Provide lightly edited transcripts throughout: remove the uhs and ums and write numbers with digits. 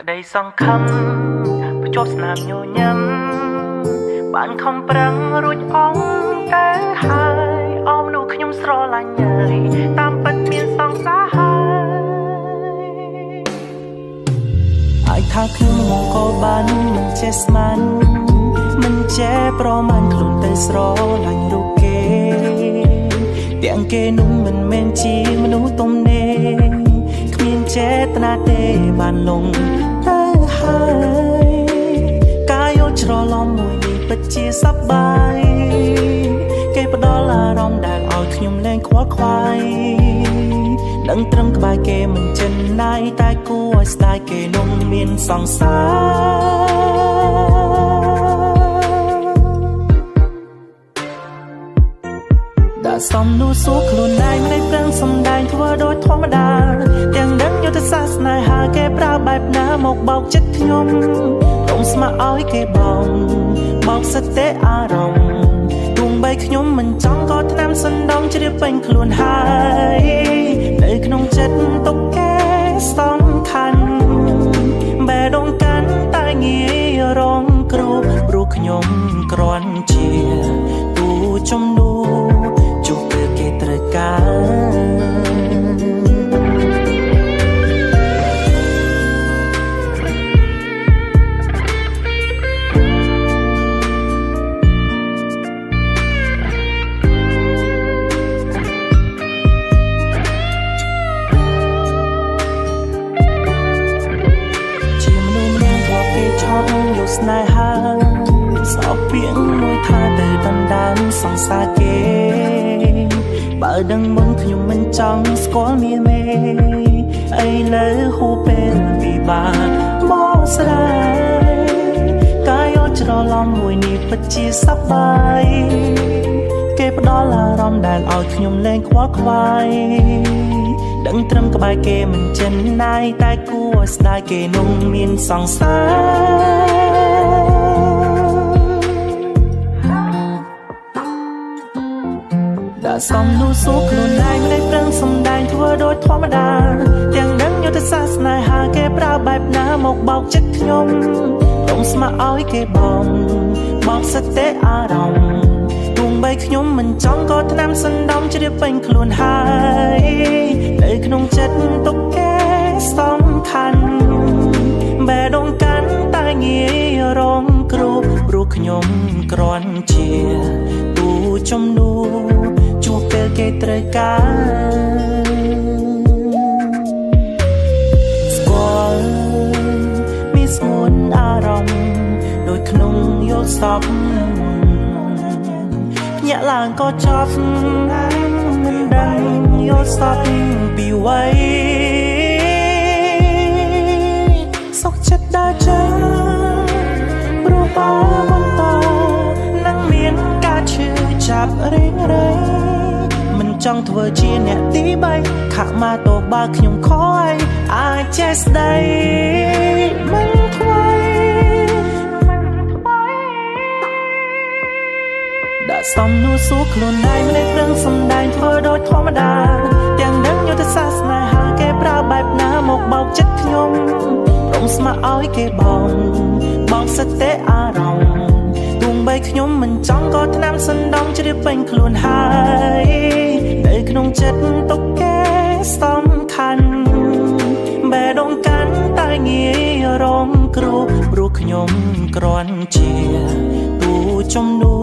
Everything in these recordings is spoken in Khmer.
ក្តីសង្ឃឹមភ្ជាប់ស្នាមញញឹមបានខំប្រឹងរួចអងទៅហើយអមនោះខ្ញុំស្រឡាញ់ហើយតាមពិតមានសង្សារហើយអាចថាខ្ញុំមកក៏បានមិនចេះស្មានមិនចេះប្រមាណខ្លួនទៅស្រឡាញ់រូបគេទាំងគេនោះមិនមែនជាមនុស្សទំនេរគ្មានចេតនាទេបានលងទៅហើយកាយយល់ច្រឡំមួយនេះពិតជាសប្បាយគេផ្ដល់អារម្មណ៍ដែលឲ្យខ្ញុំលែងខ្វល់ខ្វាយដឹងត្រឹមក្បែរគេមិនចិនណាយតែគួរឲ្យស្ដាយគេនោះមានសង្សារដាក់សំនួសួរខ្លួនឯងមិនប្រឹងសំដែងធ្វើដូចធម្មតាទាំងដឹងយុទ្ធសាស្ត្រស្នេហាគេប្រើបែបណាមកបោកចិត្តខ្ញុំកុំស្ម័គ្រឲ្យគេបងបោកសតិអារម្មណ៍ទោះបីខ្ញុំមិនចង់ក៏ថ្នាំសណ្ដងជ្រាបពេញខ្លួនហើយនៅក្នុងចិត្តទុកគេសំខាន់បែរដងកាន់តែងាយរងគ្រោះព្រោះខ្ញុំគ្រាន់ជាទូជំនួជួបពេលគេត្រូវការស្នេហាសោកពីងមួយថាទៅដណ្ដើមសង្សារគេបើដឹងមុនខ្ញុំមិនចង់ស្គាល់មានមេឥឡូវហួពេលពិបាកមកស្រាយកាយយល់ច្រឡំមួយនេះពិតជាសប្បាយគេផ្ដល់អារម្មណ៍ដែលឲ្យខ្ញុំលែងខ្វល់ខ្វាយដឹងត្រឹមក្បែរគេមិនចិនណាយតែគួរឲ្យស្ដាយគេនោះមានសង្សារដាក់សំនួសួរខ្លួនឯងមិនប្រឹងសំដែងធ្វើដូចធម្មតាទាំងដឹងយុទ្ធសាស្ត្រស្នេហាគេប្រើបែបណាមកបោកចិត្តខ្ញុំកុំស្ម័គ្រឲ្យគេបងបោកសតិអារម្មណ៍ទោះបីខ្ញុំមិនចង់ក៏ថ្នាំសណ្ដងជ្រាបពេញខ្លួនហើយនៅក្នុងចិត្តទុកគេសំខាន់បែរដងកាន់តែងាយរងគ្រោះព្រោះខ្ញុំគ្រាន់ជាទូជំនួជួបពេលគេត្រូវការស្គាល់មានស្ងួនអារម្មណ៍ដូចក្នុងយល់សពភ្ញាក់ឡើងក៏ចប់មិនដឹងយល់សពពីវ័យសុខចិត្តដើរចេញព្រោះបើបន្តនឹងមានការឈឺចាប់រៀងរៃមិនចង់ធ្វើជាអ្នកទី3ខាក់មកតបើខ្ញុំខយអាចចេះស្ដីមិនថ្មីដាក់សំនួសួរខ្លួនឯងមិនប្រឹងសំដែងធ្វើដូចធម្មតាទាំងដឹងយុទ្ធសាស្ត្រស្នេហាគេប្រើបែបណាមកបោកចិត្តខ្ញុំព្រមស្ម័គ្រឲ្យគេបងបោកសតិអារម្មណ៍ទោះបីខ្ញុំមិនចង់ក៏ថ្នាំសណ្ដងជ្រាបពេញខ្លួនហើយនៅក្នុងចិត្តទុកគេសំខាន់បែរដងកាន់តែងាយរងគ្រោះព្រោះខ្ញុំគ្រាន់ជាទូជំនួ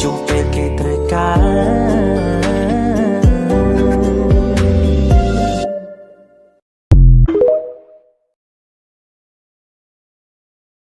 ជួបពេលគេត្រូវការ